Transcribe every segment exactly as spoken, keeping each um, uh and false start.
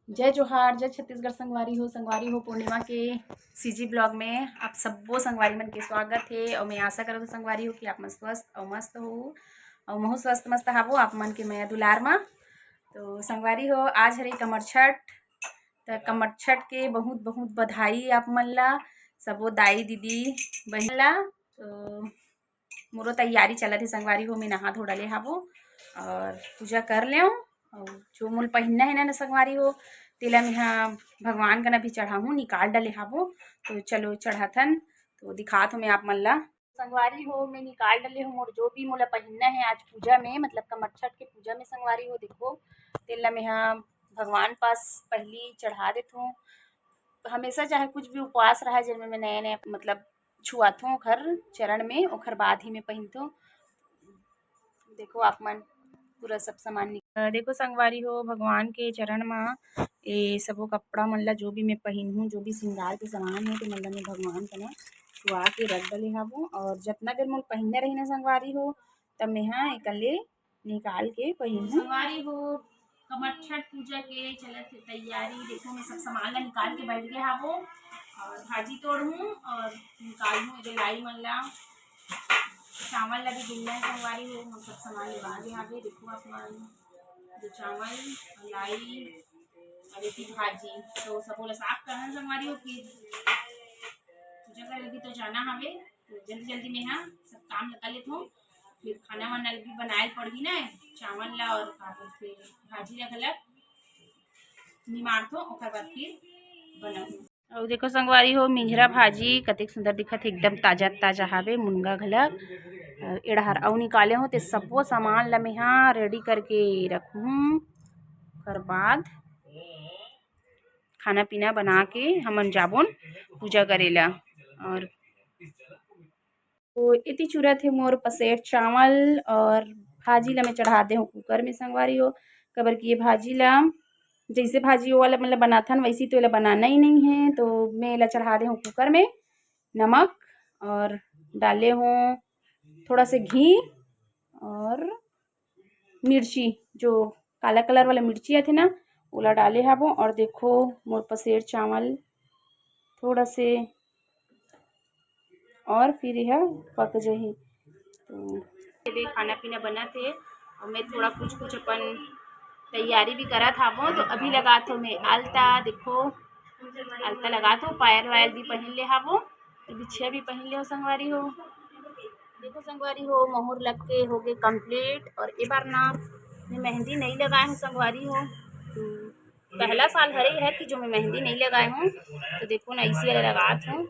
जय जोहार, जय छत्तीसगढ़ संगवारी हो। संगवारी हो, पूर्णिमा के सीजी ब्लॉग में आप सब्बो संगवारी मन के स्वागत हे। और मैं आशा करत हूँ संगवारी हो कि आप मन स्वस्थ और मस्त हो और महू स्वस्थ मस्त हावो आप मन के मया दुलार मा। तो संगवारी हो, आज हरे कमर छठ, त कमर छठ के बहुत बहुत बधाई आप मन ला, सबो दाई दीदी बहिन ला। तो मोरो तैयारी चलत हे संगवारी हो, मैं नहा धो डले हावो और पूजा कर लेव। और जो मोल पहिनना हे ना, ना संगवारी हो, तेला मेहा भगवान कना भी चढ़ाहूँ, निकाल डले हावो। तो चलो चढ़ाथन, तो दिखात हूँ मैं आप मन ला। संगवारी हो, मैं निकाल डले हूँ मोर जो भी मोला पहिनना हे आज पूजा में, मतलब कमर छठ के पूजा में संगवारी हो। देखो, तेला मेहा भगवान पास पहली चढ़ा देथूँ। हमेशा चाहे कुछ भी उपवास रहे, जेन में मैं नया नया मतलब छुआथूँ ओखर चरण में, ओखर बाद ही मैं पहिनथूँ। देखो आप मन पूरा सब सामान निक-, अ, देखो संगवारी हो, भगवान के चरण मा ए सबो कपड़ा मन ला, जो भी मैं पहिनहूँ, जो भी श्रृंगार के सामान हे, ते मन ला मैं भगवान कना छुआ के रख डले हावो। और जतना बेर मोल पहिनने रही ना संगवारी हो, तब मैं हा एकले निकाल के पहिनहूँ। संगवारी हो, कमर छठ पूजा के चलत हे तैयारी। देखो, मैं सब सामान ला निकाल के बैठ गए हावो और भाजी तोड़हूँ और निकालहूँ एदे लाई मन ला। चावल ला भी बिनना हे संगवारी हो, हम सब सामान लेवा गे हावे। देखो आप मन, जो चावल, लाई और एती भाजी, तो सबो ला साफ करना संगवारी हो। फिर पूजा करे भी तो जाना हवे, तो जल्दी जल्दी में हा सब काम निकाल लेथों। फिर खाना वाना भी बनाए पड़ही ना, चावल ला और का बोलथे, भाजी ला घलक निमारथों, ओकर बाद फिर बनाहूँ। अउ देखो संगवारी हो, मिंझरा भाजी कतेक सुंदर दिखत हे, एकदम ताजा ताजा हावे, मुनगा घलक, अ, एड़हर अउ निकाले हो, ते सब्बो सामान ला मेहा रेडी करके रखहूँ। ओकर बाद खाना पीना बना के हमन जाबोन पूजा करे ला। और तो एती चुरत हे मोर पसेर चावल और भाजी ला मैं चढ़ा दे हूँ कुकर में संगवारी हो, काबर कि ये भाजी ला जैसे भाजी वो वाला मतलब बनाथन वैसी तो एला बनाना ही नहीं है। तो मैं एला चढ़ा दे हूँ कुकर में नमक और डाले हूँ थोड़ा से घी और मिर्ची, जो काला कलर वाला मिर्ची आथे ना, ओला डाले हाबो। और देखो मोर पसेर चावल थोड़ा से और फिर यह पक जाही। तो ये खाना पीना बनत हे और मैं थोड़ा कुछ कुछ अपन तैयारी भी करत हावो। तो अभी लगात हो मैं आलता, देखो आलता लगात हो, पायल वायल भी पहन ले हावो, तो बिछिया भी पहन ले हो संगवारी हो। देखो संगवारी हो, मोहर लग के हो गए कंप्लीट। और ए बार ना मैं मेहंदी नहीं लगाए हूँ संगवारी हो, तो पहला साल हरे है कि जो मैं मेहंदी नहीं लगाए हूँ। तो देखो ना, इसी वाला लगात हूँ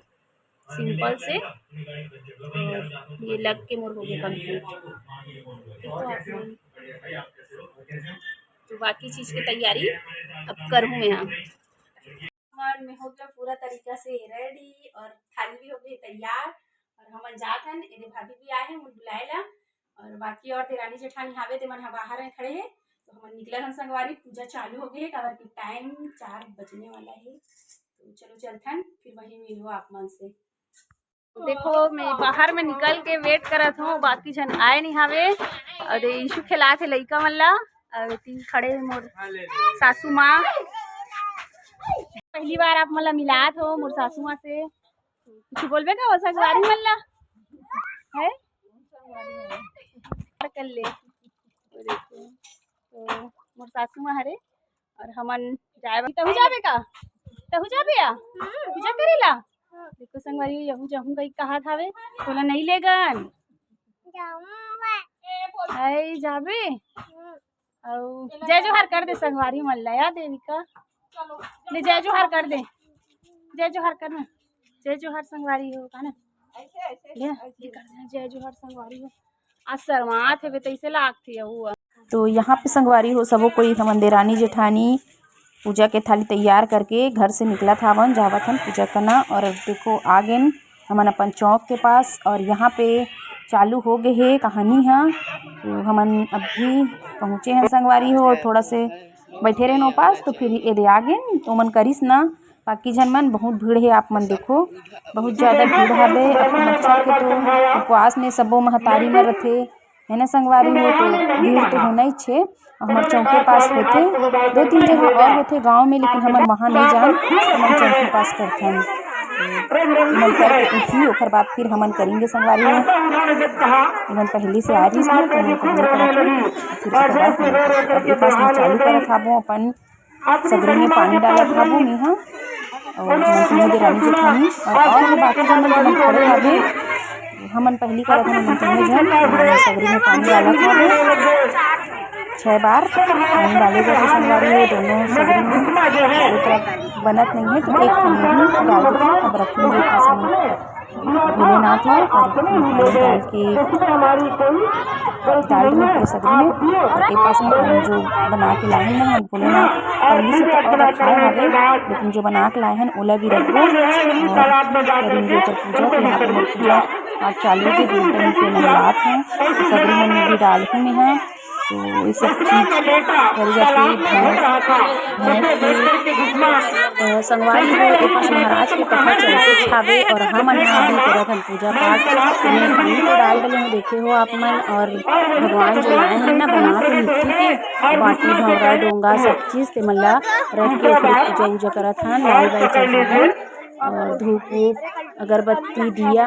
सिंपल से, और ये लग के मोर हो गए कंप्लीट। देखो आप मन, तो बाकी चीज की तैयारी अब करूँ मैं यहाँ। हमार में हो गया पूरा तरीका से रेडी और थाली भी हो गई तैयार। और हमन जात हन, एदे भाभी भी आए हैं, मोर बुलाए ला। और बाकी और देरानी जेठानी हावे, ते मन ह बाहर में खड़े हे। तो हमन निकलत हन संगवारी, पूजा चालू हो गए हे, काबर कि टाइम चार बजने वाला है। तो चलो चलथन, फिर वहीं मिलबो आप मन से। देखो, मैं बाहर में निकल के वेट करत हूँ, बाकी झन आए नहीं हावे। और ये ईशु खेलात हे लइका मन ला, और तीन खड़े हे मोर सासू माँ। पहली बार आप मन ला मिलात हो मोर सासू माँ से। कुछ बोलबे का वो संगवारी मन ला? है? कर ले। तो मोर सासू माँ हरे और हमन जाए बर। तहू जाबे का? तहू जाबे या? पूजा करे ला? देखो संगवारी, यहू जाहूँ कही कहा थावे, तोला नहीं लेगन। आई जाबे? अउ जय जोहार कर दे संगवारी मन ला या देविका। ले जय जोहार कर दे। जय जोहार कर ना। जय जोहार संगवारी हो, का ना? ले, ले कर दे, जय जोहार संगवारी हो। आज शर्मात हेबे, तइसे लागथे अउ। तो यहाँ पे संगवारी हो, सबो कोई हमन देरानी जेठानी पूजा के थाली तैयार करके घर से निकलत हावन, जावत हन पूजा करना। और अब देखो, आ गेन हमन अपन चौक के पास और यहाँ पे चालू हो गए हे कहानी ह। तो हमन अभी पहुँचे हैं संगवारी हो, थोड़ा से बैठे रहन ओ पास, तो फिर एदे आ गेन, तो मन करिस ना, बाकी झन मन। बहुत भीड़ हे, आप मन देखो, बहुत ज़्यादा भीड़ हवे। अपन अच्छा के तो उपवास में सबो महतारी मन रथे, है ना संगवारी हो, तो भीड़ तो होना ही छे। हमर चौक के पास होथे, दो तीन जगह और होथे गांव में, लेकिन हमन वहां नहीं जान, हमन चौक के पास करथन। तो इमन करके उठी, ओकर बाद फिर हमन करेंगे संगवारी हो। इमन पहले से आ रहीस ना, तो हमन पहले करत हन, फिर ओकर बाद हमन करथन। अब ए पास में चालू करत हाबो अपन सगरी में पानी डालत हाबो मेहा, और हमन तीनों देरानी जेठानी और, और वो बाकी जन मन, जेमन खड़े हाबे, हमन पहली करत हन, हमन तीनों जन, हमन सगरी में पानी डालत हाबो। छह बार पानी डाले जाथे संगवारी हो, दोनों सगरी में। एक तरफ बनत नहीं है, तो एक ठन में ही डाल देथे। अब रखेंगे पास में भोलेनाथ ला और पानी डाल के डाल देंगे पूरे सगरी में। और एक पास में हम जो बना के लाए हैं ना भोलेनाथ, पहले से तो और रखाए हवे, लेकिन जो बना के लाए हैं ओला भी रखबो और करेंगे ओकर पूजा। तो यहाँ पे मोर पूजा आज चालू है, दो टाइम से नहलात हैं। तो सगरी मन में भी डालहूँ मैं, हाँ। तो ये सब चीज करे जाथे भैंस, भैंस के, अ, संगवारी हो, ए पास महाराज के कथा चलत हावे और हमन ह अभी करत हन पूजा पाठ। तो मैं पानी तो डाल डले हूँ, देखे हो आप मन, और भगवान जो लाए हैं ना बना के मिट्टी के, बाटी, भंवरा, डोंगा, सब चीज ते मन ला रख के ओकरे पूजा उजा करत हन, लाई वाई चढ़ाथन और धूप वूप, अगरबत्ती, दिया,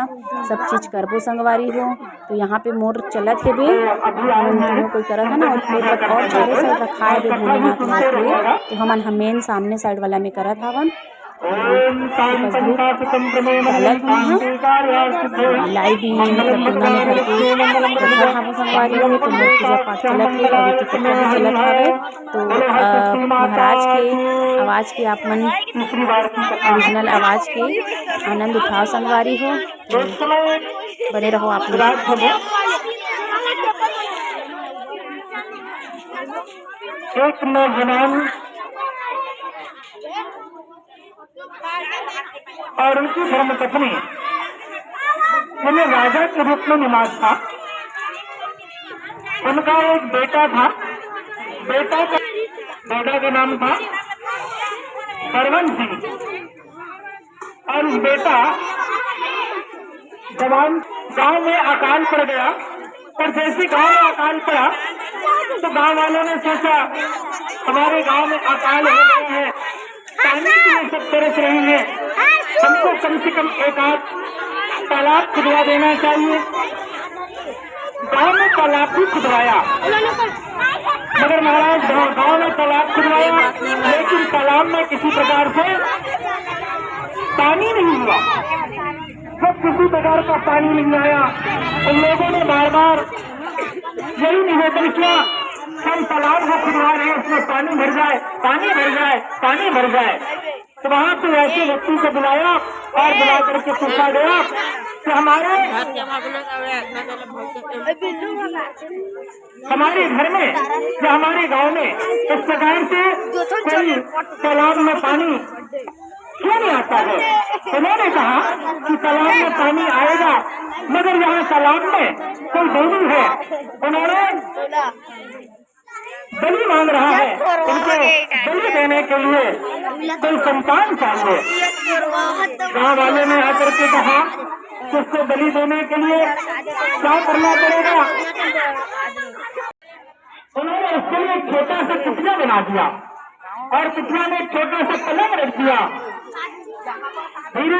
सब चीज करबो संगवारी हो। तो यहाँ पे मोर चलत हेबे, हमन तीनों कोई करत है ना, और ऊपर और चारों साइड रखा हेबे भोलेनाथ ला के, तो हमन ह मेन सामने साइड वाला में करत हवन। बस धूप डालत हन यहाँ, लाई भी मतलब डोना में भर के रखत हवन संगवारी हो। तो मोर पूजा पाठ चलत हे, अभी तो कथा भी चलत हवे। तो, अ, महाराज के आवाज के आप मन ओरिजिनल आवाज के आनंद उठाओ संगवारी हो। बने रहो आप लोग। एक नौजवान और उनकी धर्मपत्नी, उन्हें राजा के रूप में निवास था। उनका एक बेटा था, बेटा का, बेटा का नाम था सरवन सिंह। और बेटा जवान गांव में अकाल पड़ गया, और जैसे गांव में अकाल पड़ा तो गांव वालों ने सोचा, हमारे गांव में अकाल हो गया है, पानी के लिए सब तरस रहे हैं, हमको कम से कम एक आध तालाब खुदवा देना चाहिए। गांव में तालाब भी खुदवाया, मगर महाराज गांव, गांव में तालाब खुदवाया, लेकिन तालाब में किसी प्रकार से पानी नहीं हुआ। जब किसी प्रकार का पानी नहीं आया, उन लोगों ने बार बार यही निवेदन किया कि हम तालाब को खुदवा रहे हैं, उसमें पानी भर जाए, पानी भर जाए, पानी भर जाए। तो वहां से ऐसे व्यक्ति को बुलाया और बुला करके पूछा गया कि हमारे, हमारे घर में या हमारे गांव में इस प्रकार से कोई तालाब में पानी क्यों नहीं आता है? उन्होंने कहा कि तालाब में पानी आएगा, मगर यहाँ तालाब में कोई देवी है। उन्होंने बलि मांग रहा है, उनको बलि देने के लिए कोई संतान चाहिए। गांव वाले ने आकर के कहा कि उसको बलि देने के लिए क्या करना पड़ेगा? उन्होंने उसके लिए एक छोटा सा कुटिया बना दिया और कुटिया में एक छोटा सा पलंग रख दिया। धीरे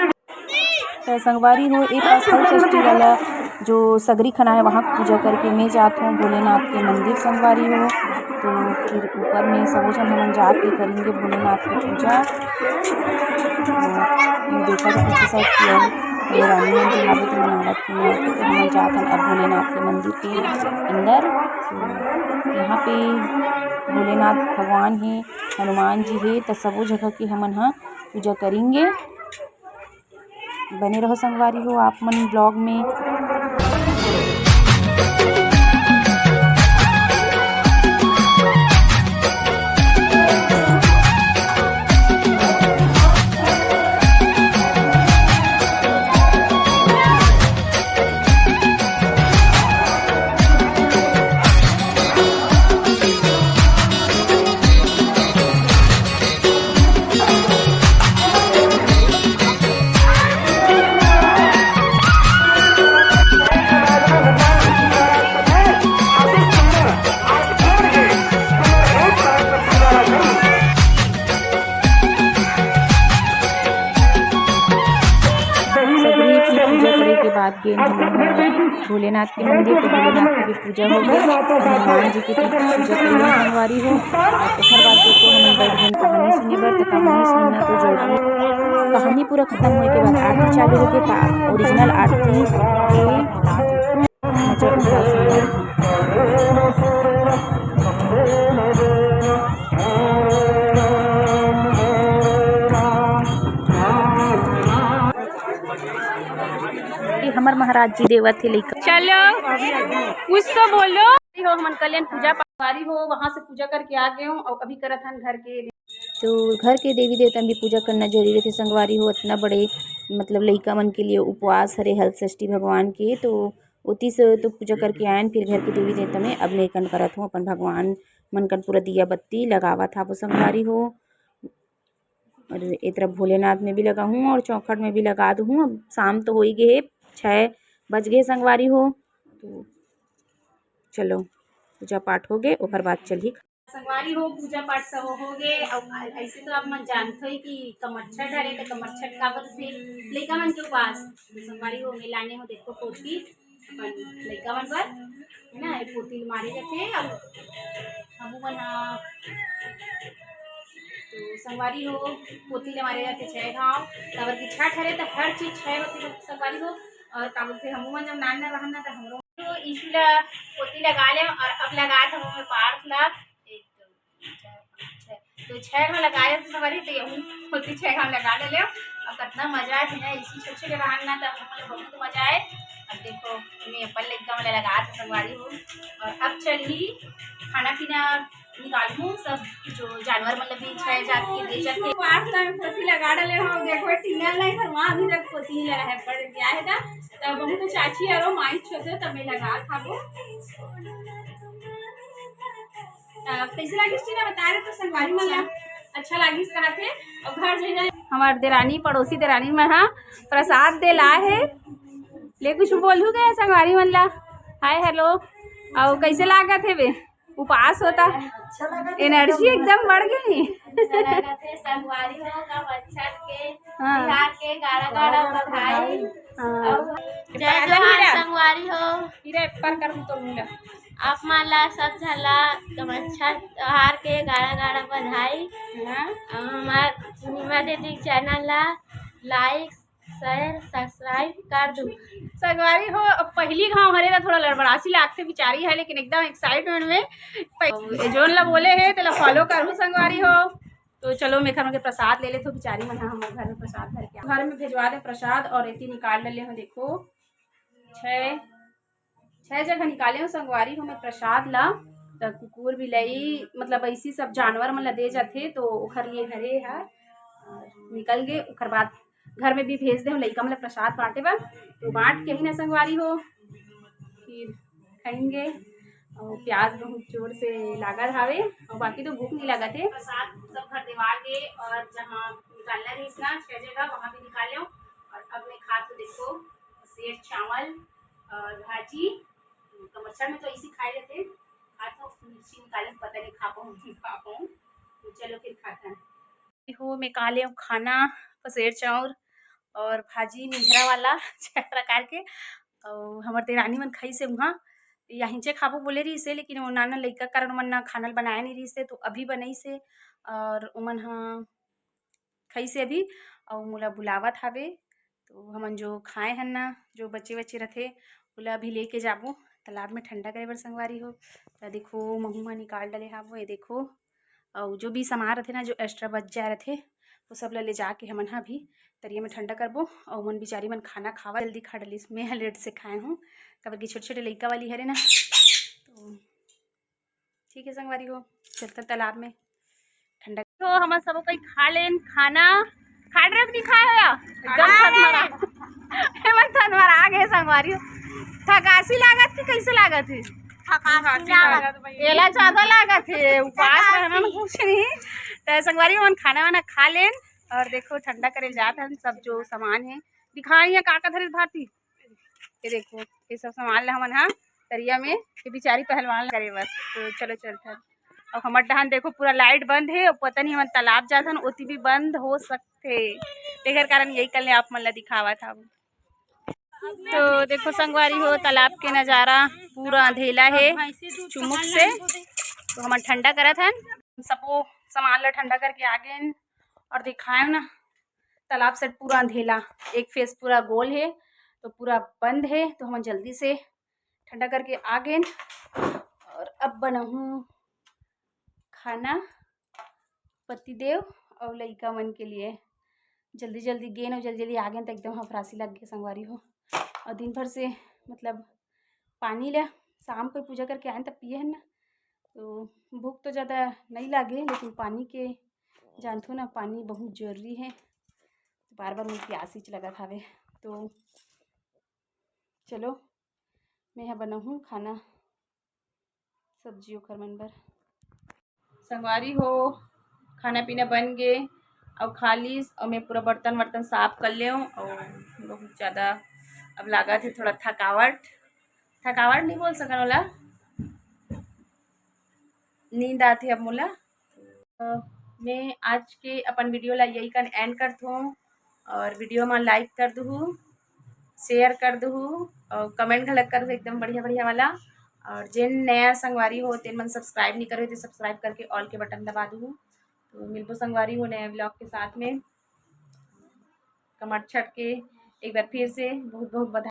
त संगवारी हो, ए पास फल षष्ठी वाला जो सगरी खाना है, वहाँ पूजा करके मैं जात हूँ भोलेनाथ के मंदिर संगवारी हो। तो फिर ऊपर में सबो झन हमन जाके करेंगे भोलेनाथ की पूजा। तो मैं देखा तो पीछे साइड किया ये रानी मंदिर यहाँ पे तो मनावत की यहाँ पे, तो हमन जात हन अब भोलेनाथ के मंदिर के अंदर। तो यहाँ पे भोलेनाथ भगवान है, हनुमान जी है, तो सबो जगह के हमन ह पूजा करेंगे। बने रहो संगवारी हो आप मन ब्लॉग में। भोलेनाथ के मंदिर, तो भोलेनाथ के भी पूजा हो गई, हनुमान जी के भी पूजा कर लेन संगवारी हो। और ओकर बाद देखो हमन बैठ गेन कहानी सुने बर, तो कहानी सुनना तो जरूरी। कहानी पूरा खत्म होए के बाद आरती चालू होके पा-, ओरिजिनल आरती के नजर उतार सकते। ये हमर महाराज जी देवत हे लइका। चलो, कुछ तो बोलो। हो, हमन कल्याण पूजा पारी हो, वहाँ से पूजा करके आ गए हो और अभी करत हन घर के। तो घर के देवी देवता में भी पूजा करना जरूरी रहिथे संगवारी हो। इतना बड़े मतलब लइका मन के लिए उपवास हरे हल षष्ठी भगवान के, तो ओती से तो पूजा करके आयन, फिर घर के देवी देवता में अब मैं कन करत हूँ, अपन भगवान मन कन पूरा दिया बत्ती लगावत हाबो संगवारी हो। और ए तरफ भोलेनाथ में भी लगा हूँ और चौखट में भी लगा दूँ। अब शाम तो हो ही गए हे, छः बज गए संगवारी हो। तो चलो, पूजा पाठ हो गए, ओकर बाद चलही। संगवारी हो, पूजा पाठ सब हो गए। अब ऐसे तो आप मन जानते हो कि कमरछठ हरे, तो कमरछठ काबर से लइका मन के उपास। तो संगवारी हो, मैं लाने हो, देखो पोती अपन लइका मन बर, है ना, ये पोती ल मारे जाथे। अब हमू मन हा, तो संगवारी हो, पोती ल मारे जाथे छह घाव, काबर कि छठ हरे तो हर चीज छह होथे संगवारी हो। और काबर से हमू मन जब नान नान रहन ना, तो हमरो तो यीशु ला पोती लगा ले और अब लगा थे हमर पार्थ ला। एक, दो, तीन, चार, पाँच, छह। तो छह घाव लगाए तो संगवारी, तो यहू पोती छह घाव लगा ले ले। अब कितना मजा आए ना, इसी छोटे छोटे रहन ना, तब हम लोग बहुत मजा आए। अब देखो, मैं अपन लइका वाला लगा थे संगवारी हो। और अब चलही खाना पीना निकालहूँ, सब जो जानवर मतलब भी छह जात के दे जाते। पार्थ ला पोती लगा डाले हो, देखो टीना नहीं था, वहाँ अभी तक पोती लगा है, पड़ गया है था। तब बहुत चाची हरो माई छोटे तब मैं लगा खाबो। अ, कैसे लागिस टीना, बता रहे तो संगवारी मन ला। अच्छा लागिस कहा थे। और घर जाना हमार देरानी पड़ोसी देरानी मन हा प्रसाद दे ला है। ले कुछ बोलू गए संगवारी मन ला। Hi hello. और कैसे लागत है बे? उपास होता। अच्छा लगा थे, एनर्जी एकदम बढ़ गई। अच्छा लगा थे संगवारी हो का बच्चा के हाँ। बिहार के गाड़ा गाड़ा बधाई। हाँ। और जय जोहार संगवारी हो। हीरा पर कर तो मिला। आप मन ला सब झन ला कमरछठ त्योहार के गाड़ा गाड़ा बधाई। हाँ। और हमार पूर्णिमा दीदी चैनल ला लाइक, शेयर, सब्सक्राइब कर दू। संगवारी हो, अब पहली घाव हरे ला थोड़ा लड़बड़ासी लागथे बिचारी है, लेकिन एकदम एक्साइटमेंट में प-, जोन ला बोले है तेला फॉलो करू संगवारी हो। तो चलो, मैं घर में प्रसाद ले लेथो, बिचारी मन ह हमर घर में प्रसाद धर के घर में भेजवा दे प्रसाद। और एती निकाल डले हो, देखो छह छह जगह निकाले हो संगवारी हो मैं प्रसाद ला। त कुकुर बिलाई मतलब ऐसी सब जानवर मन ला दे जाथे, तो ओखर लिए हरे ह निकल गे। ओखर बाद घर में भी भेज दे हो लइका मन ला प्रसाद बांटे बर, तो बांट के ही ना संगवारी हो फिर खाएंगे। और प्याज बहुत जोर से लागत हावे, और बाकी तो भूख नहीं लागत है। प्रसाद सब घर देवाल गे और जहाँ निकालना रहिस ना छह जगह, वहाँ भी निकाले हो। और अब मैं खा तो देखो सेर चावल और भाजी, कमरछठ में तो इसी खाए लेते हैं। आज तो मिर्ची निकाले, पता नहीं खा पाऊँ, नहीं खा पाऊँ। तो चलो फिर खाते हैं। हो, मैं खा ले खाना, पसेर चाउर और भाजी मिंधरा वाला छह प्रकार के। और हमर देरानी मन खाई से उहाँ, यहीं से खाबो बोले रही से, लेकिन वो नाना लइका कारण मन ना खाना बनाया नहीं रही से, तो अभी बनाई से। और उमन हाँ खाई से अभी, और मोला बुलावत हावे। तो हमन जो खाए हन ना, जो बचे बचे रथे, ओला अभी लेके जाबो तालाब में ठंडा करे बर संगवारी हो। त देखो, महू म निकाल डले हाबो, ये देखो। अउ जो भी सामान रथे ना, जो एक्स्ट्रा बच जाए रथे, वो सब ला ले जाके हमन ह अभी तरिया में ठंडा करबो। अउ मन बिचारी मन खाना खावा जल्दी खा डलिस, मैं ह लेट से खाए हूँ, काबर कि छोटे छोटे लइका वाली हरे ना। तो ठीक है संगवारी हो, चलता तालाब में ठंडा। तो हमन सबो कोई खा लेन खाना। खा रहे कि नहीं खाए हो या? एकदम थनमरा। हमन थनमरा गे संगवारी हो। थकासी लागत कि कैसे लागत है? थकासी लागत। एला ज्यादा लागत है, उपास रहना न कुछ नहीं। तो संगवारी हो, हमन खाना वाना खा लेन और देखो ठंडा करे जात हन सब जो सामान है। दिखाई है का का धरे भारती। ये देखो, ये सब सामान ला हमन हा तरिया में, ये बिचारी पहलवान करे बस। तो चलो चलथन। अब हमर डहान देखो पूरा लाइट बंद है, और पता नहीं हमन तालाब जाथन, ओती भी बंद हो सकथे, तेकर कारण यही कल आप मन ला दिखावत हव। तो देखो संगवारी हो, तालाब के नजारा पूरा अंधेला हे चुमुक से। तो हमन ठंडा करत हन, सबो सामान ला ठंडा करके आ गेन और दिखाएव ना, तालाब से पूरा अंधेला, एक फेस पूरा गोल हे तो पूरा बंद हे। तो हमन जल्दी से ठंडा करके आ गेन और अब बनाहूँ खाना पतिदेव और लइका मन के लिए। जल्दी जल्दी गेन और जल्दी जल्दी आ गेन तो एकदम हफरासी लग गे संगवारी हो। और दिन भर से मतलब पानी ला शाम को पूजा करके आएन तब पिए हन ना, तो भूख तो ज़्यादा नहीं लागे, लेकिन पानी के जानथो ना, पानी बहुत जरूरी है। तो बार बार मोर प्यास ही लगत हवे। तो चलो मैं ह बनाहूँ खाना, सब्जी ओखर मन बर। संगवारी हो, खाना पीना बन गे अउ खा लीस, अउ मैं पूरा बर्तन वर्तन साफ कर लेव। अउ बहुत ज़्यादा अब लागत हे थोड़ा थकावट, थकावट नहीं बोल सकन ओला, नींद आथे अब मोला। अ, मैं आज के अपन वीडियो ला यही कन एंड करत हूँ, और वीडियो मा लाइक कर दुहू, शेयर कर दुहू और कमेंट घलक कर दुहू एकदम बढ़िया बढ़िया वाला। और जेन नया संगवारी हो तेन मन सब्सक्राइब नहीं करे हो तो सब्सक्राइब करके ऑल के बटन दबा दुहू। तो मिलबो संगवारी हो नया व्लॉग के साथ में। कमर छठ के एक बार फिर से बहुत बहुत बधाई।